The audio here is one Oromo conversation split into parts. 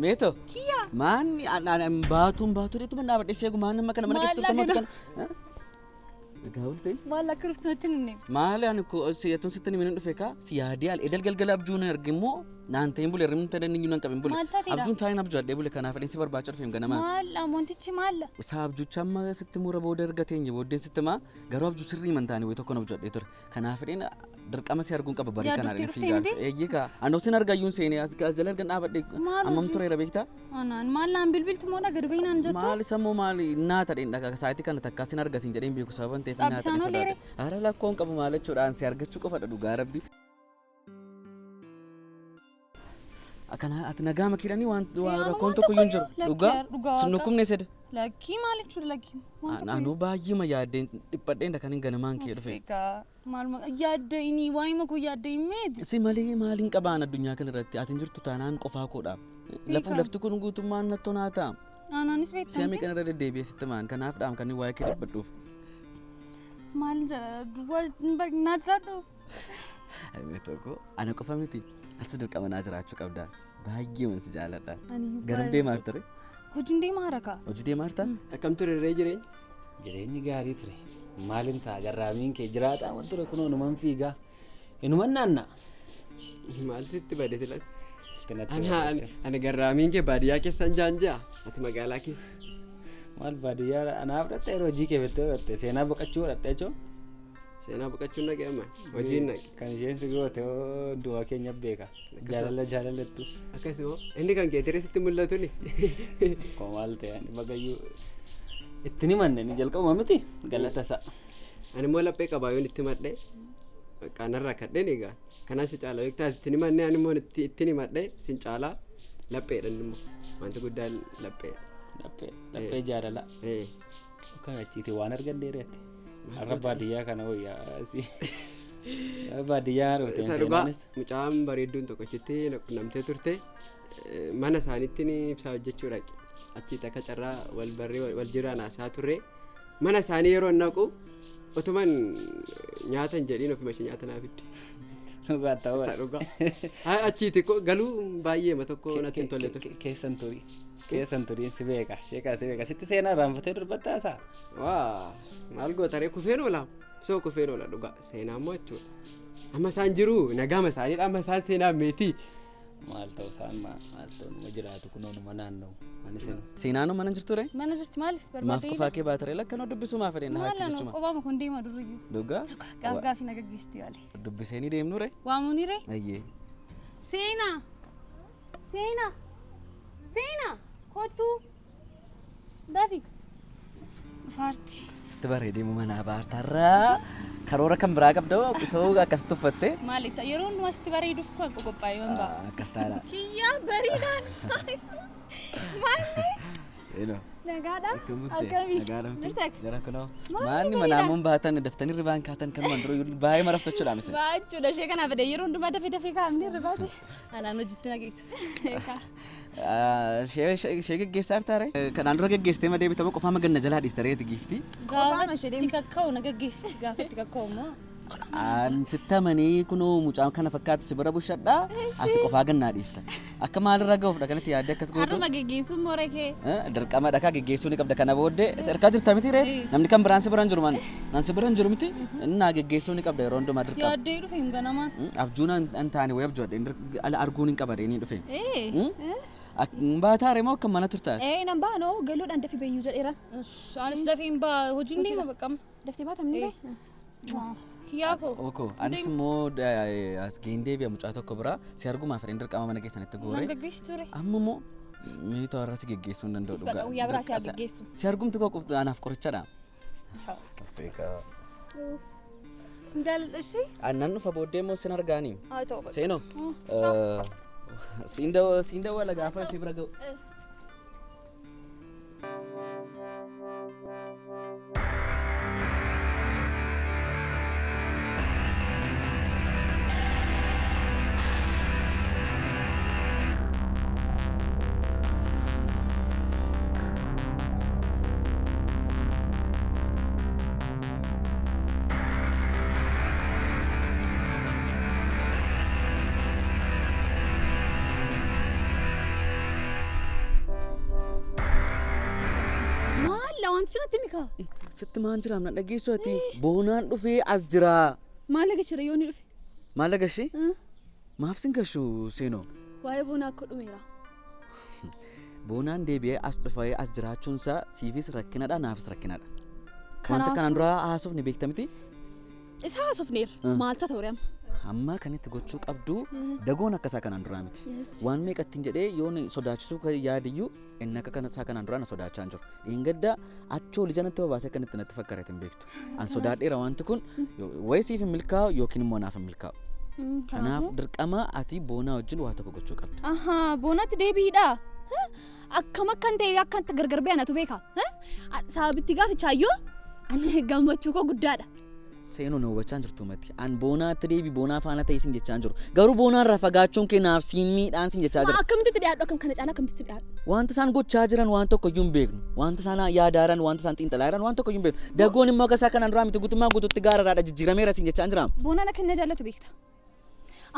Meeto. Kiyya. Maanni baatuun baatuu dheetu man dhaabadhee seegu maan amma kana mana keessa Maal turte laga kana. Nagaa bultee. Maal akka dhuftu natti hin himne. Maali ani si'atuun sitti himin dhufe kaa si yaadee al edel galgala abjuun arge immoo naan ta'in bule hirribni ta'e inni nan qabin bule. Maal taateedha? Abjuun taa'in abjuu adhee bule kanaaf fedhin si barbaacha dhufeem ganamaan. Maal wantichi maal? Isaa abjucha amma sitti mura booda erga teenye booddeen sitti maa garuu abjuu sirrii himan taane wayii tokkon abjuu adhee ture. Kanaaf fedhin dirqama si arguun qaba barii kana Yaadduftee argin dhuftee fiigaa. miti? Eeyyee kaa anoo sin argayyuun seenee as jala ergan dhaabadhee Maal ammam hojii? tureera beektaa? Anaan maal naan bilbiltu moo dhaga dubii naan jettu? Maal isa immoo maali naa ta'een dhagaa sa'aatii kana takkaa sin argasiin jedheen beeku sababan ta'eef naa ta'een Abisaan sodaadhe. oleere? Ara lakkoon qabu maal jechuudhaan si argachuu qofadha dhugaa rabbi. Akkana ati nagaa makiidhanii waan Yaa, rakkoon waan tokko iyyuu hin jiru. tokkoyyuu. Dhugaa Lakkii, dhugaa sin waaqa. dhukkubne seda. Lakkii maal jechuudha lakkii? Waan tokko Anuu baay'ee ma yaaddeen dhiphadheen kan hin ganamaan kee dhufe. Egaa maaluma yaadda inni waa'ima koo yaadda hin meeti. Si malee maaliin qabaan addunyaa kana irratti ati hin jirtu taanaan qofaa koodha. Lafu Beekaa. lafti kun guutummaan nattoo naa ta'a. Anaanis Si'a beektan meeqan irra deddeebi'ee sitti maan kanaaf dhaam kan inni waa'ee kee dhiphadhuuf. maal jedha duwwaa naa jiraadhu. Ayyee tokko ana qofa miti atis dirqama naa jiraachuu qabda. Baay'ee man si jaaladha. Ani Garam deemaa jirta? Hojiin deemaa haraka. Hojii deemaa jirta? Akkam ture ree jireenya? Jireenyi gaarii ture. Maalin ta'a garraamiin kee jiraataa waan ture kunoo inuman fiigaa. Inuman naanna'a. Maaltu sitti bade silas? Itti natti Ana bade. ana garraamiin kee baadiyyaa keessan jaanja'a. Ati magaalaa keessa. Maal baadiyyaa anaaf dhatte yeroo hojii kee fittee fudhatte seenaa boqochuu fudhatte jechuun. Seenaa boqochuun dhaqe amma hojiin dhaqe. Kan isheen si goote hoo du'a keenya beeka. Jaalala jaalallattu. Akkas moo inni kan kee tiree sitti mul'atuni. Koo maal ta'e ani bagayyuu ittiin himanne ni jalqabuma miti galata isaa. Ani immoo laphee qabaa yoon itti madhee bakka narraa kadheen egaa kanaan si caalaa beektaa ittiin himanne ani immoo ittiin himadhee sin caalaa lapheedha inni immoo wanti guddaan lapheedha. Laphee laphee jaalala. Eh, Kan achiiti waan arganne reetti. Har'a baadiyyaa kana wayyaa si. Har'a baadiyyaa dhufte Isa dhugaa seenaanis. mucaan bareedduun tokko achitti na qunnamtee turte mana isaaniitti ni ibsaa hojjechuu dhaqe achitti akka carraa wal barree wal jiraan haasaa turre mana isaanii yeroo naqu utuman nyaata hin jedhiin ofuma ishee nyaata naa fidde. Dhugaa ta'uu. Isa dhugaa. Haa, Achitti galuu baay'eema tokko natti hin tolle ture. Keessan turii. Keessan turiin si beeka. Sheekaa si beeka. Sitti seenaa irraanfatee dubbattaa isaa. Waa maal goota ree kufeen oola soo kufeen oola dhugaa seenaa immoo jechuudha. Amma isaan jiru nagaama isaaniidha amma isaan seenaa meetii. Maal ta'u isaan maal ta'u numa jiraatu kunoo numa naanna'u. Ani sinu. Seenaanoo mana jirtu ree? Mana jirti maaliif Maaf barbaadde? qofaa kee baata ree lakkanoo dubbisuu maaf fedhe na Maal haati anu jechuma. qobaama kun deema durriyyuu. Dhugaa Gaaf gaafii na gaggeessitii waale. dubbiseenii deemnu ree? Waamuuni ree? Ayyee. Seenaa! Seenaa! Seenaa! Kottuu! Dafi! Dhufaarti. Sitti bareedee manaa baartarraa karoora kan biraa qabda osoo akkasitti uffatte. Maal isa yeroo hundumaa sitti bareeduuf kan qophaa'e man ba'a. Akkas taala. Kiyyaa bareedaan! Maalli? Seenoo. Nagaadha? Akkam bulte? Akkamii? Nagaa dhamte? Jirta? Jara kunoo. Maali Maanni bareedaa? manaamuun baatan daftanii ribaan kaatan kanumaan dura iyyuu baay'ee maraftachuudha mise. Baachuudha ishee kanaaf fedhe yeroo hundumaa dafee dafee kaa'amni irra baate. Anaan hojiitti na geessu. Ishee geggeessaa jirtaa ree? Kanaan dura geggeessitee ma deebitama qofaa maganna jalaa dhiiste reeti giifti. Gaafa itti kakka'u na geggeessi. Gaafa itti kakka'u immoo. An sitti amanii kunoo mucaan kana fakkaatu si bira bushadhaa ati qofaa gannaa dhiista. Akka maalirra ga'uufdha kanatti yaaddee akkas gootu. Har'uma geggeessuun moora kee. Dirqama dhakaa geggeessuu ni qabda kana booddee sadarkaa jirta miti ree namni kan biraan si bira hin jiru man nan si bira hin jiru miti innaa geggeessuu ni qabda yeroo hundumaa dirqama. Yaaddee dhufe hin ganamaan. Abjuun an taane wayi abjuu adheen ala arguun hin qaba dheenii dhufe. Ee. Baataa ree moo akka mana turtaa? Ee nan ba'a noo galuudhaan dafii bayyuu jedheera. Anis dafee hin ba'a hojiin deema baqqama. Daftee baatamni ree? Kiyyaa koo. Oko anis immoo as gaheen deebi'a mucaa tokko bira si argumaaf fedheen dirqama mana keessanitti Nan goore. geggeessi ture. Amma immoo miitoo har'a si geggeessuu hin danda'u Bakka guyyaa biraa si haa geggeessu. Si argumti koo qofti anaaf qorichadha. Ciao. Sin jaalladha ishee. Annan dhufa booddee immoo sin argaanii. Haa ta'u bakka. Seenoo. Siin dawwala gaafa si bira ga'u. Maalidha wanti natti himi kaa? Sitti maan jiraam na dhageessu ati boonaan dhufee as jira. Maal gashira yoo inni dhufe? Maal gashee? Maaf sin gashu seenoo? Waa'ee boonaa akka dhumeera. Boonaan deebi'ee as dhufee as jiraachuunsaa siifis rakkinadha naafis rakkinadha. Wanta Kanaafuu- kanaan dura haasofne beekta miti? Isa haasofneerra. Maal ta'a ture amma? Amma kan itti gochuu qabdu dagoon akkasaa kanaan duraa miti. Waan meeqattiin jedhee yoon sodaachisuu kan yaadiyyuu inni akka kana isaa kanaan duraa na sodaachaa hin jiru. Dheengadda achoo ol ija natti babaasee akka inni natti fakkaate hin beektu. An sodaadheera wanti kun wayi siif hin milkaa'u yookiin immoo naaf hin milkaa'u. Kanaaf dirqama ati boonaa wajjin waa tokko gochuu qabda. Ahaa, boonaatti deebiidha. Akkam akkan ta'e akka gargar ba'e anatu beeka. Sababitti gaafichaayyoo ani gammachuu koo guddaadha. Seenuu na hubachaa hin jirtu mati. An boonaatti deebi boonaa faana ta'e sin jechaa hin jiru. Garuu boonaa irraa fagaachuun kee naaf siin miidhaan sin jechaa jira. Akkamitti itti dhiyaadhu akkam kana caalaa akkamitti itti dhiyaadhu? Wanta isaan gochaa jiran waan tokko iyyuu hin beeknu. Wanta isaan yaadaa jiran, wanta isaan xiinxalaa jiran waan tokko iyyuu hin beeknu. Dagoon immoo akka isaa kanaan duraa miti guutummaa guutuutti gaararaadha jijjiirameera sin jechaa hin jiraam. Boonaan akka inni na jaallatu beekta.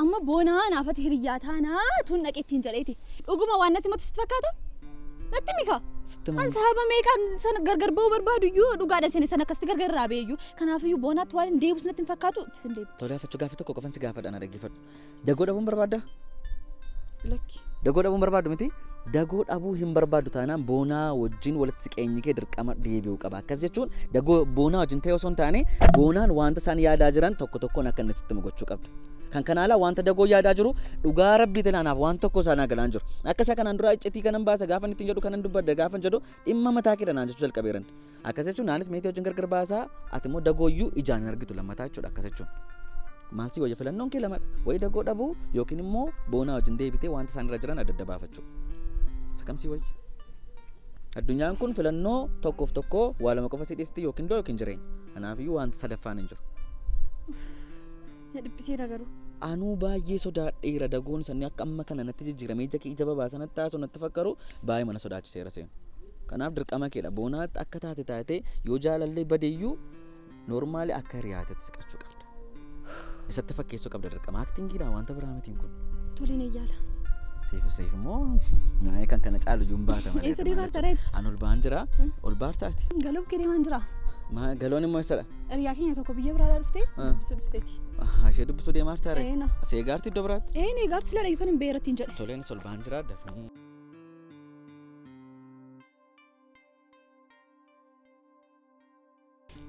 Amma boonaa naafati hiriyyaa taanaa tun dhaqee ittiin jedheeti. Dhuguma waan natti himatu sitti fakkaata? Natti himi kaa. Sitti An maal? sababa meeqaan sana gargar ba'uu barbaadu iyyuu dhugaadha sene sana akkasitti gargar irraa ba'e iyyuu. Kanaafiyyuu boonaatti waan hin deebisu natti hin fakkaatu itti sin deebisu. Tolee afachuu gaaffii tokko qofan si gaafadha na dhaggeeffadhu. Dagoo dhabuun barbaaddaa? Lakki. Dagoo dhabuun barbaaddu miti? Dagoo dhabuu hin barbaaddu taanaan boonaa wajjin walitti siqeenyi kee dirqama deebi'uu qaba. Akkas jechuun dagoo boonaa wajjin ta'e osoo hin taane boonaan wanta isaan yaadaa jiran tokko tokkoon akka inni sitti himu gochuu qabda. Kan kana alaa wanta dagoo yaadaa jiru dhugaa rabbii ta'e anaaf waan tokko isaan galaan jiru. Akka isa kanaan dura iccitii kanan baasa gaafa inni ittiin jedhu kanan dubbadda gaafa jedhu dhimma mataa keedha naan jechuu jalqabeeran. Akkas jechuun naanis meetii wajjin gargar baasaa ati immoo dagooyyuu ijaan hin argitu lammataa jechuudha akkas jechuun. Maal si wayya filannoon kee lamadha. Wayi dagoo dhabuu yookiin immoo boonaa wajjin deebitee wanta isaan irra jiran adda adda baafachuu. Isa kam si wayya? Addunyaan kun filannoo tokkoof tokko waa lama qofa si dhiisti yookiin du'a yookiin jireenya. Kanaafiyyuu wanta sadaffaan hin jiru. Na dhiphiseera garuu. Anuu baay'ee sodaadheera dagoon sanni akka amma kana natti jijjiiramee ija kee ija babaasa natti haasoo natti fakkaru baay'ee mana sodaachiseera seenu. Kanaaf dirqama keedha. Boonaatti akka taate taatee yoo jaalallee badeeyyuu normally akka hiriyaatetti siqachuu qabda. Isatti fakkeessuu qabda dirqama. Actingiidha wanta biraa mitiin kun. Tolee na yaala. Siif siif immoo naayee kan kana caalu iyyuu hin baata malee. Eessa deemaa jirta ree? An ol ba'aan jira. Ol baartaati. Galoo bukkee deemaan jira. Galoon immoo eessadha? Hiriyaa keenya tokko biyya biraadhaa dhuftee dubbisuu dhufteeti. Ishee dubbisuu deemaa jirta ree? Ee na. Asee gaarti iddoo biraatti? Ee na gaarti sila dhayyuu kan hin beerattiin jedhe. Toleen ol ba'aan jira dafanii.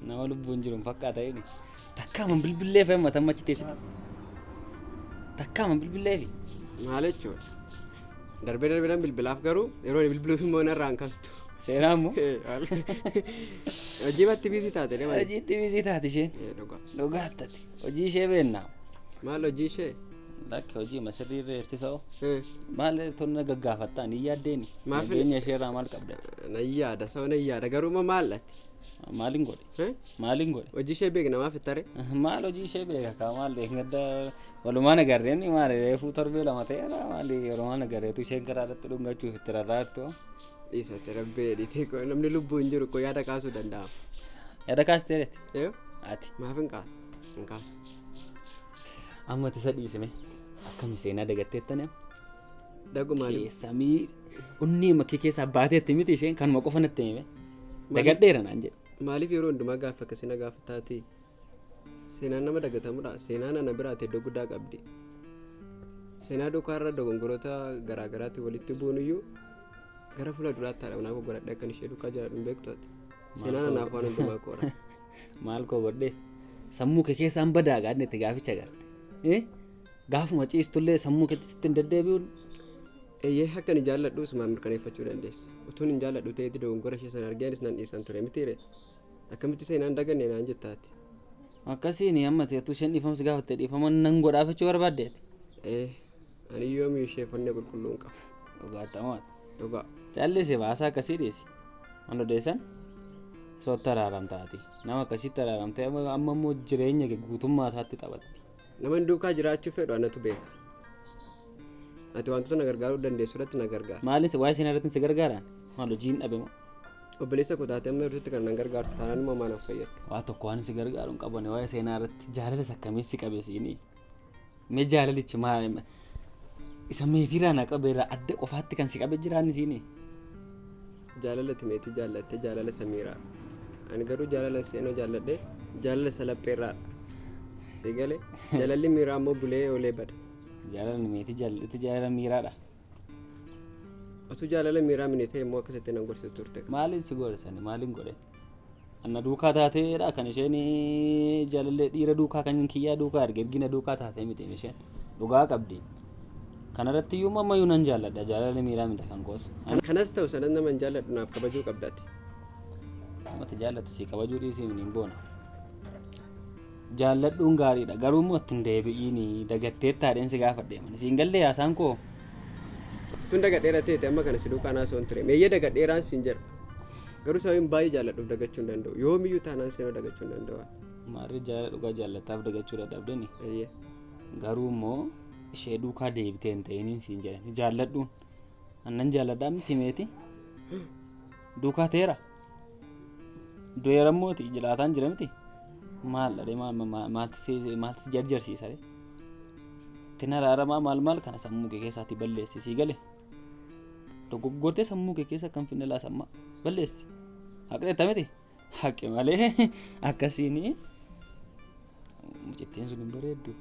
Nama lubbuun jiru hin fakkaata inni. Takkaama bilbilee fi amma tammachi teessite. Takkaama bilbilee fi. Maal jechuudha? Darbee darbee nan bilbilaaf garuu yeroo inni bilbiluuf immoo narraa hin kaastu. Seenaa immoo. Hojii batti busy taate deema. Hojiitti busy taate isheen. Dhugaa. Dhugaattati. Hojii ishee beennaa. Maal hojii ishee? Lakki hojii masirrii irra hirtisa'oo. Maal tonna gaggaafattaa ni yaaddeeni. Maaf- Nageenya ishee irraa maal qabda? Nan yaada sa'o nan yaada garuu immoo maal ati? Maaliin godhe? Maaliin godhe? Hojii ishee beekna maaf ittare? Maal hojii ishee beeka kaa maal gadda walumaan agarreen maal reefuu torbee lama ta'eera maal walumaan agarreetu isheen karaa irratti dhungachuuf itti rarraattu. Dhiisate rabbee dhiitee namni lubbuun jiru koo yaada kaasuu danda'a. Yaada kaasteereeti? Yoo? Ati. Maaf hin kaasu? Hin kaasu. Amma tisa dhiisime akkami seenaa dagatteettani Dagu maaliif? Keessamii onnee makkee keessaa baateetti miti isheen kanuma qofa natti hime. Dagadheera naan jedhe. Maaliif yeroo hundumaa gaafa akkasii na gaafataati? Seenaan nama dagatamudha. Seenaan ana biraati iddoo guddaa qabdi. Seenaa duukaarra dogongoroota garaa garaatti walitti bu'uun iyyuu gara fuula duraatti haadha manaa koo godhadhee akkan ishee duukaa jiraadhu hin beektu ati. Seenaan anaaf waan hundumaa qoora. Maal koo godhee sammuu kee keessaan badaa gaadne itti gaaficha garte. Gaafuma ciistullee sammuu keetti sitti hin deddeebi'uun. Eeyyee akka ani jaalladhu sumaan mirkaneeffachuu dandeessa. Utuun hin jaalladhu ta'eeti dogongora ishee sana argee anis nan dhiisan ture mitiire. Akkamitti seenaan daganne naan jettaati. Akkasiin amma teettu isheen dhiifama si gaafatte dhiifama nan godhaaf jechuu barbaaddeeti. Ee ani yoomii ishee onnee qulqulluu hin qabu. Dhugaatamaadha. Dhugaa. Callise baasaa akkasii dhiisi. Maal odeessan? Sootti araaramtaati. Nama akkasitti araaramtee amma immoo jireenya kee guutummaa isaatti taphatti. Nama duukaa jiraachuu fedhu anatu beeka. Ati wantoota na gargaaruu dandeessu irratti na gargaara. Maalis waa'ee seenaa irratti si gargaaraan? Maal hojiin dhabe moo? Obboleessa koo taatee amma irratti kan na gargaartu taanaan immoo maanaaf fayyadu. Waa tokko waan si gargaaru hin qabu waa'ee seenaa irratti jaalalas akkamii si qabe siinii? Mee jaalalichi maal isa meetiirraa na qabe irraa adda qofaatti kan si qabe jiraanni siinii? Jaalala timeetii jaallatte jaalala samiiraa. Ani garuu jaalala seenoo jaalladhe jaalala salapheerraadha. Si galee jaalalli miiraa immoo bulee oolee bada. Jaalala meetii jaallatte jaalala miiraadha. Otuu jaalala miiraa mini ta'e immoo akkasitti nan gorsitu turte. Maaliin si gorsani maaliin godhe? Anna duukaa taateedha kan isheen jaalallee dhiira duukaa kan kiyyaa duukaa arge ergina duukaa taatee miti isheen dhugaa qabdi. Kanarratti iyyuu ammayyuu nan jaalladha jaalala miiraa miti kan koos. Kanas ta'u sanas nama hin jaalladhu naaf kabajuu qabdaati. Namatti jaallatu si kabajuu dhiisii hin boona. Jaalladhuun gaariidha garuu immoo ittiin deebi'iin dagatteet taadheen si gaafadhe mana siin gallee haasaan koo. Tun dagadheera ta'e amma kana si duukaa naasoo hin ture. Meeyyee dagadheeraan siin jedha. Garuu sababiin baay'ee jaalladhuuf dagachuu hin danda'u. Yoomiyyuu taanaan seenoo dagachuu hin danda'u. Maarri jaalala dhugaa jaallattaaf dagachuu dadhabdeni. Garuu immoo ishee duukaa deebitee hin ta'iniin siin jedhan jaalladhuun. Annan jaalladhaa miti meeti. Duukaa ta'eera. Du'eera immooti jilaataan jira miti. Maal dha maalti si jarjarsiisa ree? Ittiin araaramaa maal maal kana sammuu kee keessaatti balleessi sii gale. Dogoggortee sammuu kee keessa kan finne laasammaa balleessi. Haqxeetta miti? Haqi malee akkasiin mucittiin sun hin bareeddu.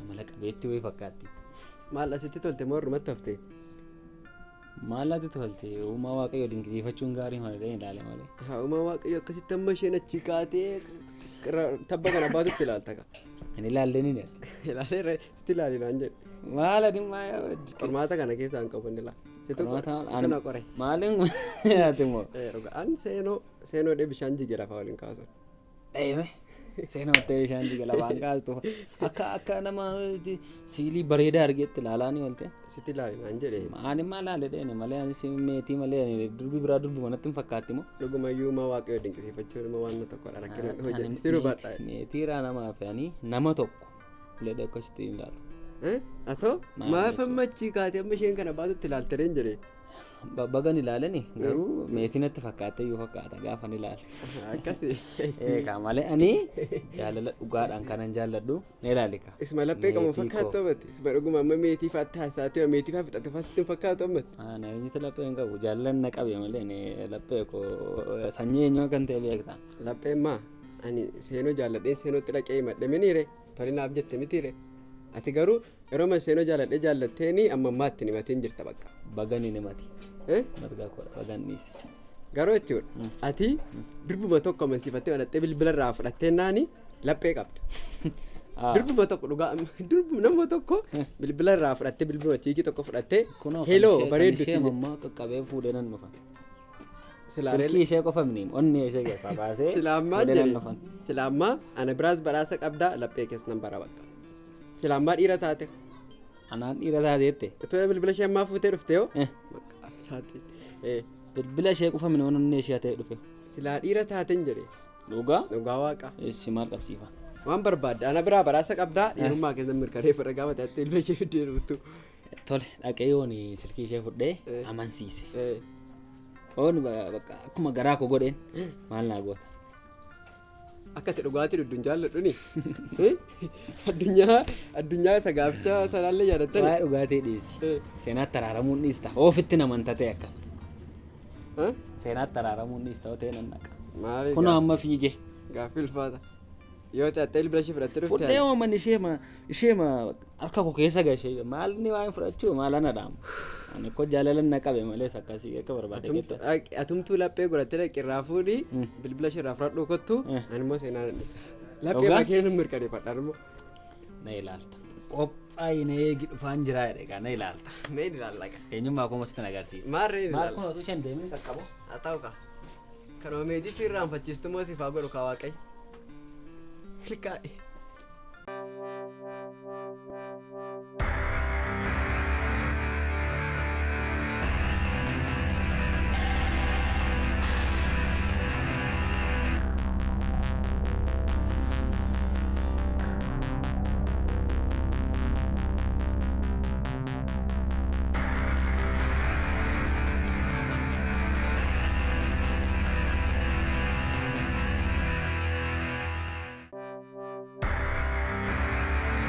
Amala qabeetti wayii fakkaatti. Maal asitti tolte moo irrumatti haftee? Maal ati tolte uumaa waaqayyo dinqisiifachuun gaarii malee ilaale malee. Haa uumaa waaqayyo akkasitti amma isheen achi kaatee tabba kana baatutti ilaalta ka. Ani ilaallee ni dha. Ilaalee sitti ilaali naan jedhe. Maal ati maa Qormaata kana keessaa hin qabu inni laa. Situ na qore. Maaliin ati moo? An seenoo dhee bishaan jige lafaa waliin kaasu. Dheeme. Seenoo ta'ee bishaan jige lafaan kaastu akka nama siilii bareedaa argeetti ilaalaa ni oolte. Sitti ilaali naan jedhe. Ani maal ilaale dheene malee ani si meetii malee ani durbi biraa durbi manatti hin fakkaatti moo? Dhugumayyuu uumaa waaqayyo dinqisiifachuun immoo waan tokkodha rakkina hojjetu siruu baadhaa. Meetiiraa namaa fe'anii nama tokko ulee akkasitti hin ilaalu. Atoo maaf amma achii kaatee amma isheen kana baatutti ilaaltareen jedhe. Bagan ilaalani garuu meetii natti fakkaattee iyyuu fakkaata gaafa ni ilaale. Akkasi. Eegaa malee ani jaalala dhugaadhaan kanan jaalladhu ni ilaali ka. Isuma laphee qabu fakkaatu ammatti. Isuma dhuguma amma meetii fa'aatti haasaatee meetii fa'a fixate fa'a sitti hin fakkaatu ammatti. Ana eenyutu laphee hin qabu jaalalan na qabe malee ani laphee koo sanyii eenyu kan ta'e beekta. Lapheen maa ani seenoo jaalladheen seenootti dhaqee himadhe miniire tolinaaf jette mitiire. Ati garuu yeroo man seenoo jaalladhee jaallatteeni amma ammaatti himateen jirta bakka. Bagan hin himati. Margaa koodha bagan dhiise. Garuu jechuudha ati durbuma tokko amansiifattee fudhattee bilbila irraa fudhattee naani laphee qabda. Durbuma tokko dhugaa durbuma nama tokko bilbila irraa fudhattee bilbiluma chiikii tokko fudhattee heloo bareeddu ishee mammaa qaqqabee fuudhee nan dhufa. Silkii ishee qofa miniim onnee ishee keessaa baasee Silaammaa fuudhee nan jedhe dhufan. silaammaa ana biraas badhaasa qabdaa laphee keessa nan bara bakka. Silaammaa dhiira taate. Anaan dhiira taateette. Otoo bilbila ishee ammaa fuutee dhufte yoo. Maqaa isaati. Bilbila ishee qofa mini onnee ishee ta'e dhufe. Silaa dhiira taateen jedhe. Dhugaa? Dhugaa waaqa. Eessi maal qabsiifa? Waan barbaadde ana biraa badhaasa qabdaa dhiirummaa keessa mirkaneeffadha gaafa ta'etti bilbila ishee fiddee dhuftu. Tole dhaqee yoon silkii ishee fudhee amansiise. Oon bakka akkuma garaa koo godheen maal naa goota? Akka ati dhugaatii dhugdu hin jaalladhuni. Addunyaa isa gaaficha sanaallee yaadattani. Waa'ee dhugaatii dhiisi. Seenaatti araaramuun dhiista. Ofitti naman ta'e akka. Seenaatti araaramuun dhiista ta'e nan dhaqa. Maali? Kunoo amma fiige. Gaaffii ulfaata. Yoo ta'e bilbila ishee fudhattee dhufte. Fudhee ooman ishee harka koo keessa gashee maal inni waan fudhachuu maal ana dhaamu. Ani koo jaalalan na qabe malees akkasii akka barbaade jette. Atumtuu laphee godhattee dhaqi irraa fuudhi bilbila ishee irraa fudhadhuu kottu ani immoo seenaa nan dhiisa. Laphee bakkee nan mirkaneeffadha immoo. Na ilaalta. Qophaa'ii na eegi dhufaan jiraa jedhe gaa na ilaalta. Mee ilaalla. Eenyummaa koo sitti agarsiisa. Maarree Maal kun otuu isheen deemin qaqqabu? Haa ta'u kaa. Kanuma meetii si irraanfachiistu moo siif haa godhu kaa Waaqayyo. Milkaa'e.